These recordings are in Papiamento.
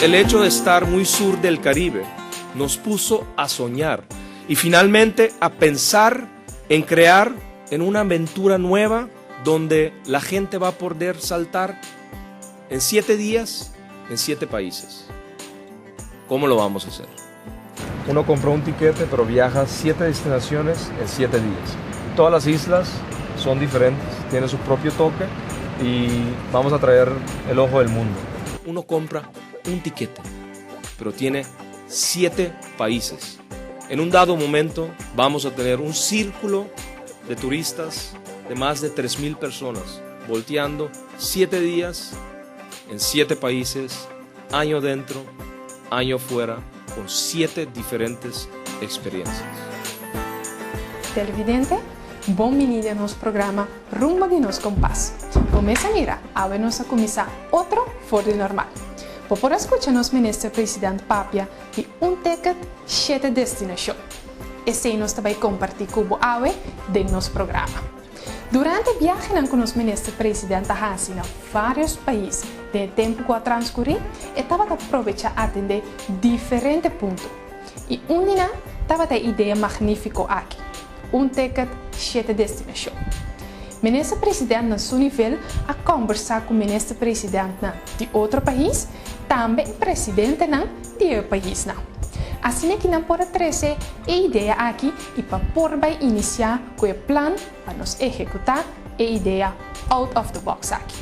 El hecho de estar muy sur del Caribe nos puso a soñar y finalmente a pensar en crear en una aventura nueva donde la gente va a poder saltar en siete días en siete países. ¿Cómo lo vamos a hacer? Uno compró un tiquete, pero viaja siete destinaciones en siete días. Todas las islas son diferentes, tienen su propio toque y vamos a traer el ojo del mundo. Uno compra un tiquete, pero tiene siete países. En un dado momento vamos a tener un círculo de turistas de más de 3.000 personas, volteando siete días en siete países, año dentro, año fuera, con siete diferentes experiencias. Televidente, bon bini den nos programa Rumbo di Nos Kompas. Bo mes a mira, awe nos a kuminsá otro for di normal. Bo por a skucha nos Minister President papia di un ticket, shete destinashon. Esei nos ta bai kompartí ku bo awe den nos programa. Durante e biahenan ku nos Minister President a hasi na vários pais den e tempu ku a transkurí, e tabata probechá atendé diferente punto. I un di nan tabata e idea magnífiko aki, un ticket, shete destinashon. Minister President na su nivel a kòmbersá ku Minister Presidentnan di otro pais, tambe e presidentenan di e paisnan. Asina ki nan por a trese e idea aki i pa por bai inisiá ku e plan pa nos ehekutá e idea out of the box aki.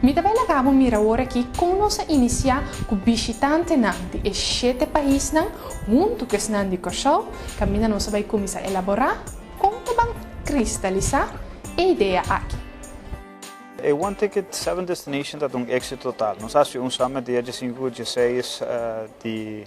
Mi ta bai laga bo mira awor aki kon nos a inisiá ku bishitantenan di e shete paisnan huntu ku esnan di Kòrsou kaminda nos a bai kuminsá elaborá kon ta ban kristalisá e idea aki. E One Ticket, Seven Destinations ta un éxito total. Nos a hasi un summit dia diesinku ku dieseis di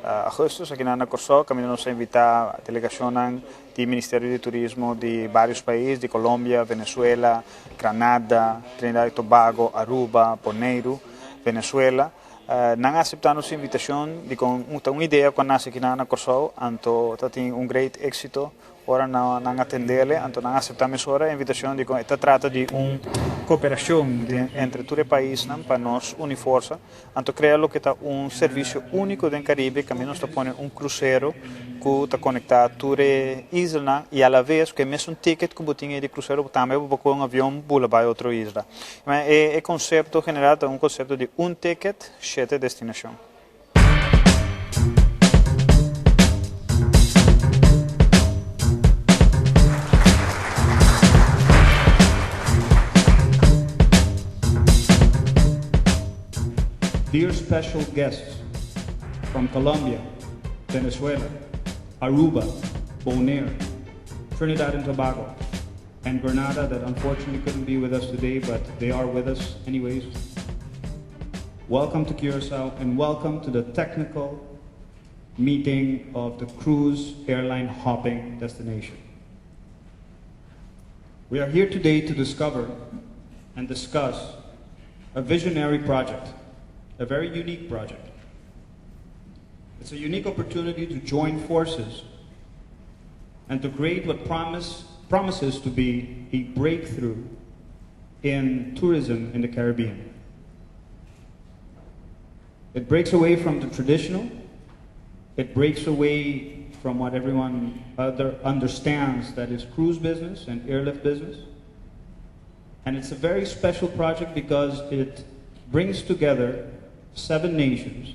augustus akinan na Kòrsou kaminda nos a invitá delegashonnan di Ministerio di Turismo di vários pais, di Colombia, Venezuela, Granada, Trinidad y Tobago, Aruba, Boneiru, Venezuela. Nan a aseptá nos invitashon di kon ta un idea ku a nase akinan na Kòrsou anto ta tin un great éxito. Ora nan a tendele, anto nan a aseptá mesora e invitashon di kon e ta trata di un koperashon entre tur e paisnan pa nos uni forsa, anto krea loke ta un servisio úniko den Karibe kaminda nos ta pone un krusero ku ta konektá tur e islanan i alaves ku e mesun ticket ku bo tin ei di krusero bo tambe bo por kohe un avion bula bai otro isla. E konsepto general ta un konsepto di un ticket, shete destinashon. Dear special guests from Colombia, Venezuela, Aruba, Bonaire, Trinidad and Tobago, and Grenada that unfortunately couldn't be with us today, but they are with us anyways. Welcome to Curacao and welcome to the technical meeting of the cruise airline hopping destination. We are here today to discover and discuss a visionary project, a very unique project. It's a unique opportunity to join forces and to create what promise, promises to be a breakthrough in tourism in the Caribbean. It breaks away from the traditional. It breaks away from what everyone other understands that is cruise business and airlift business. And it's a very special project because it brings together seven nations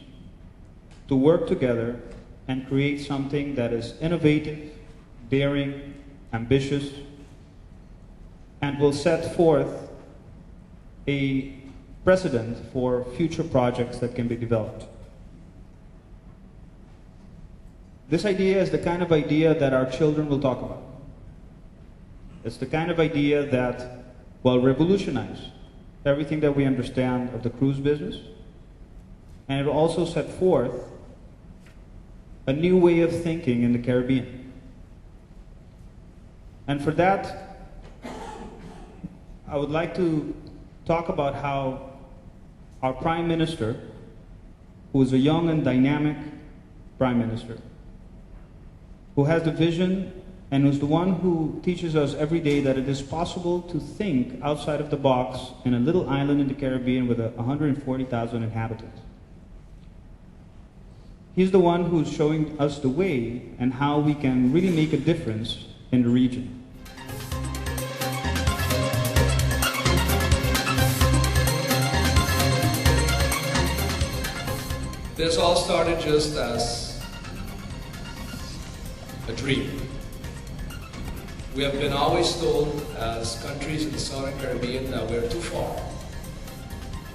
to work together and create something that is innovative, daring, ambitious, and will set forth a precedent for future projects that can be developed. This idea is the kind of idea that our children will talk about. It's the kind of idea that will revolutionize everything that we understand of the cruise business, and it will also set forth a new way of thinking in the Caribbean. And for that, I would like to talk about how our Prime Minister, who is a young and dynamic Prime Minister, who has the vision and who's the one who teaches us every day that it is possible to think outside of the box in a little island in the Caribbean with 140,000 inhabitants. He's the one who's showing us the way and how we can really make a difference in the region. This all started just as a dream. We have been always told as countries in the Southern Caribbean that we're too far.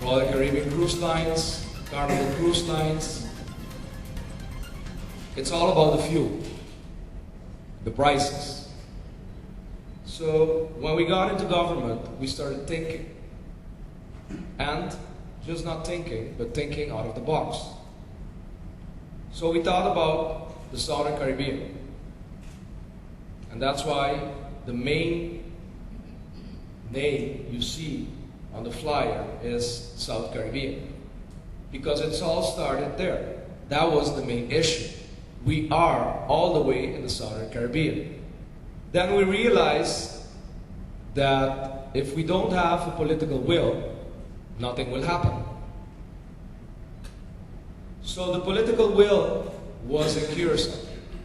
Royal Caribbean Cruise Lines, Carnival Cruise Lines, it's all about the fuel, the prices. So when we got into government, we started thinking. And just not thinking, but thinking out of the box. So we thought about the Southern Caribbean. And that's why the main name you see on the flyer is South Caribbean. Because it's all started there. That was the main issue. We are all the way in the Southern Caribbean. Then we realized that if we don't have a political will, nothing will happen. So the political will was in Curacao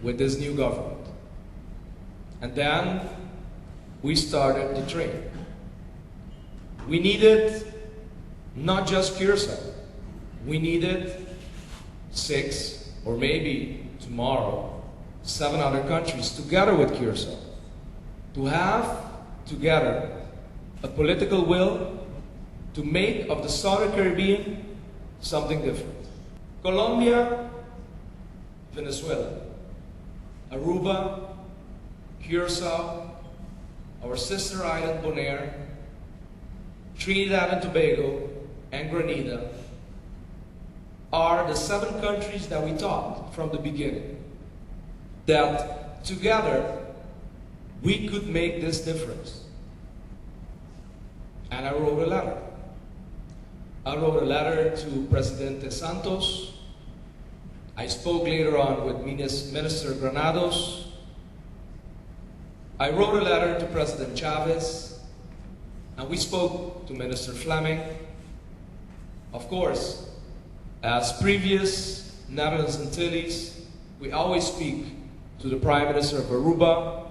with this new government. And then we started the train. We needed not just Curacao. We needed 6 or maybe tomorrow, 7 other countries together with Curacao to have together a political will to make of the Southern Caribbean something different. Colombia, Venezuela, Aruba, Curacao, our sister island Bonaire, Trinidad and Tobago, and Grenada are the 7 countries that we thought from the beginning that together we could make this difference. And I wrote a letter. I wrote a letter to Presidente Santos. I spoke later on with Minister Granados. I wrote a letter to President Chavez, and we spoke to Minister Fleming. Of course, as previous Netherlands Antilles, we always speak to the Prime Minister of Aruba,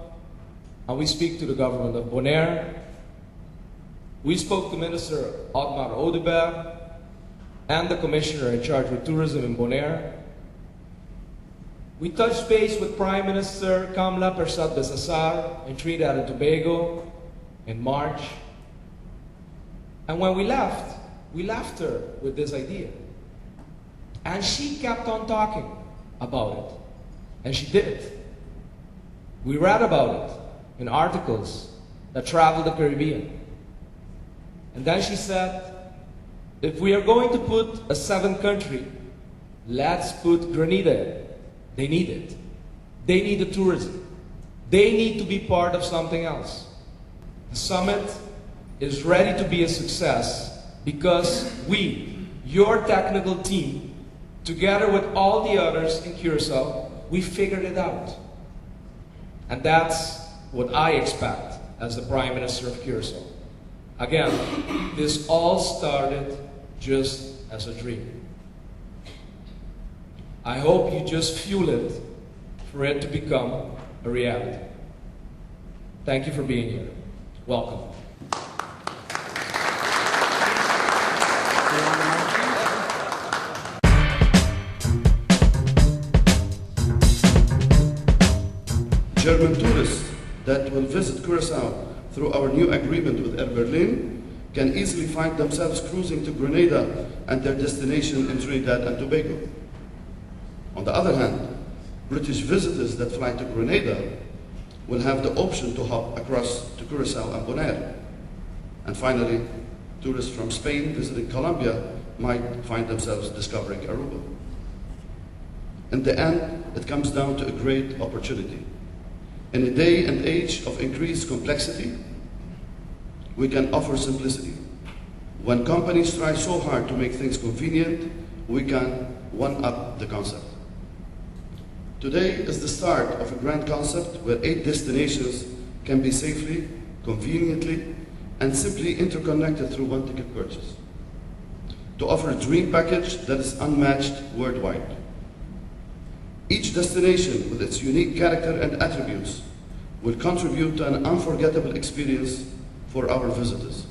and we speak to the government of Bonaire. We spoke to Minister Otmar Oduber and the Commissioner in charge of tourism in Bonaire. We touched base with Prime Minister Kamla Persad-Bissessar in Trinidad and Tobago in March. And when we left her with this idea. And she kept on talking about it. And she did. We read about it in articles that traveled the Caribbean. And then she said, if we are going to put a 7th country, let's put Grenada in. They need it. They need the tourism. They need to be part of something else. The summit is ready to be a success because we, your technical team, together with all the others in Curacao, we figured it out. And that's what I expect as the Prime Minister of Curacao. Again, this all started just as a dream. I hope you just fuel it for it to become a reality. Thank you for being here. Welcome. German tourists that will visit Curacao through our new agreement with Air Berlin can easily find themselves cruising to Grenada and their destination in Trinidad and Tobago. On the other hand, British visitors that fly to Grenada will have the option to hop across to Curacao and Bonaire. And finally, tourists from Spain visiting Colombia might find themselves discovering Aruba. In the end, it comes down to a great opportunity. In a day and age of increased complexity, we can offer simplicity. When companies try so hard to make things convenient, we can one-up the concept. Today is the start of a grand concept where 8 destinations can be safely, conveniently, and simply interconnected through one ticket purchase, to offer a dream package that is unmatched worldwide. Each destination, with its unique character and attributes, will contribute to an unforgettable experience for our visitors.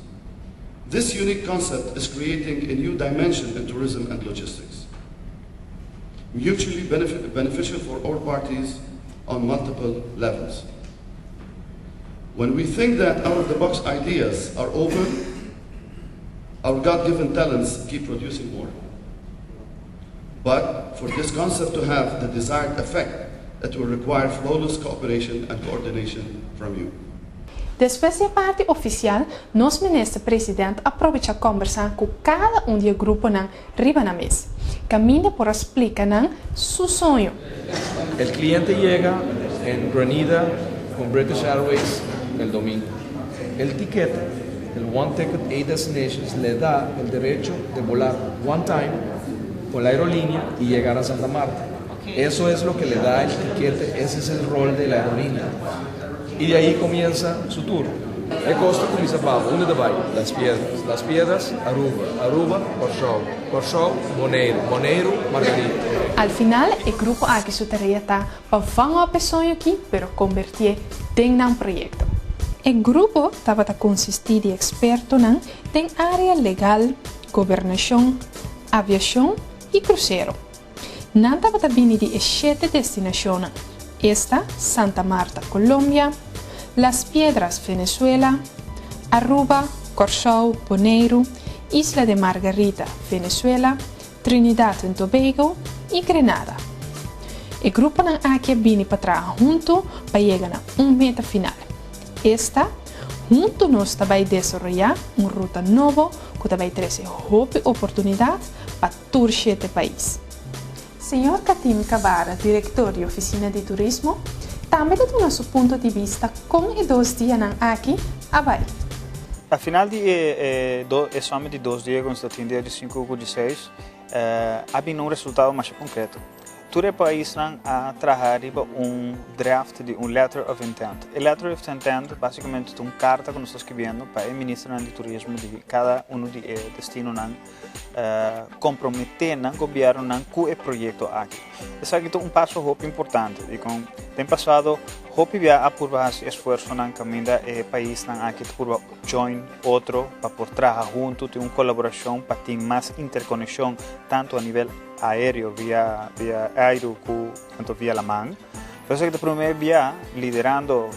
This unique concept is creating a new dimension in tourism and logistics, mutually beneficial for all parties on multiple levels. When we think that out of the box ideas are over, our God given talents keep producing more. But for this concept to have the desired effect, it will require flawless cooperation and coordination from you. Despues di e parti ofisial, nos minister president a probechá kòmbersá ku kada un di e gruponan riba nan mes. Kaminda por a splika nan su soño. El cliente llega en Grenada con British Airways el domingo. El tiquete, el One Ticket Eight Destinations, le da el derecho de volar one time con la aerolínea y llegar a Santa Marta. Eso es lo que le da el tiquete, ese es el rol de la aerolínea. Y de ahí comienza su tour. E kos ta kuminsá baha, unda ta bai? Las Piedras. Las Piedras, Aruba. Aruba, Kòrsou. Kòrsou, Boneiru. Boneiru, Margarita. Al final e grupo aki su tarea ta pa vang op e soño aki pero kombertié den nan proyekto. E grupo tabata konsistí di ekspertonan den área legal, gobernashon, aviashon i krusero. Nan tabata bini di e shete destinashonnan, esta Santa Marta, Colombia, Las Piedras, Venezuela, Aruba, Kòrsou, Boneiru, Isla de Margarita, Venezuela, Trinidad en Tobago i Grenada. E gruponan aki a bini pa traha huntu pa yega na un meta final, esta, huntu nos ta bai desaroyá un ruta nobo ku ta bai trese hopi oportunidat pa tur shete pais. Señor Katim Kabara, direktor di Ofisina di Turismo, tambe ta duna su punto di bista kon e dos dianan aki a bai. Na final di e e summit di dos dia ku nos ta tin dia di sinku ku di seis a bini un resultado masha konkreto. Tur e paisnan a traha riba un draft di un letter of intent. E letter of intent basikamente ta un karta ku nos ta skibiendo pa e ministernan di turismo di kada unu di e destinonan komprometé nan gobièrnunan ku e proyekto aki. Esaki ta un paso hopi importante dikon den pasado hopi bia a purba hasi esfuersonan kaminda e paisnan aki ta purba join otro pa por traha huntu, tin un kolaborashon pa tin mas interkonekshon tantu a nivel aéreo via via airu ku tantu via laman. Esaki ta promé bia liderando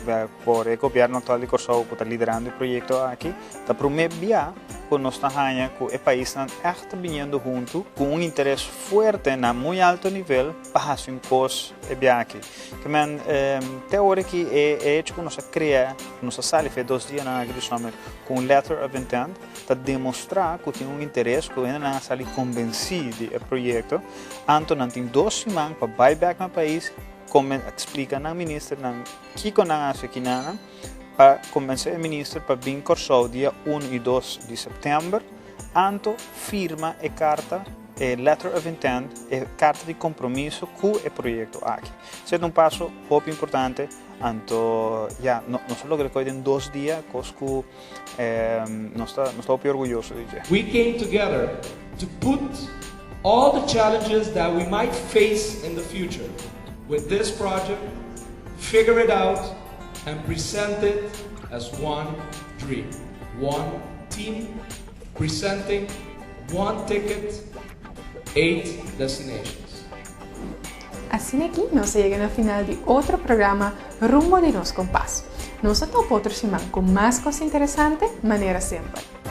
por e gobièrnu aktual di Kòrsou ku ta liderando e proyekto aki, ta promé bia ku nos ta haña ku e paisnan ègt ta biniendo huntu ku un interes fuerte na muy alto nivel pa hasi un kos e bia aki. Ke men te ora ki e hecho ku nos a krea, ku nos a sali for e dos dianan aki di summit ku un letter of intent ta demostrá ku tin un interes ku hendenan a sali kombensí di e proyekto. Anto nan tin dos siman pa bai bèk na pais splika nan ministernan kiko nan a hasi akinanan. Pa konvensé e minister pa bin Kòrsou dia unu i dos di sèptèmber, anto firma e karta, e letter of intent, e karta di kompromiso ku e proyekto aki. Esei ta un paso hopi importante, anto ya, nos a logra koe den dos dia, kos ku nos ta nos ta hopi orguyoso di dje. We came together to put all the challenges that we might face in the future with this project, figure it out and present it as one dream, one team presenting one ticket, eight destinations. Asina aki nos a yega na final di otro programa Rumbo di Nos Kompas. Nos ta topa otro siman ku mas kos interesante manera semper.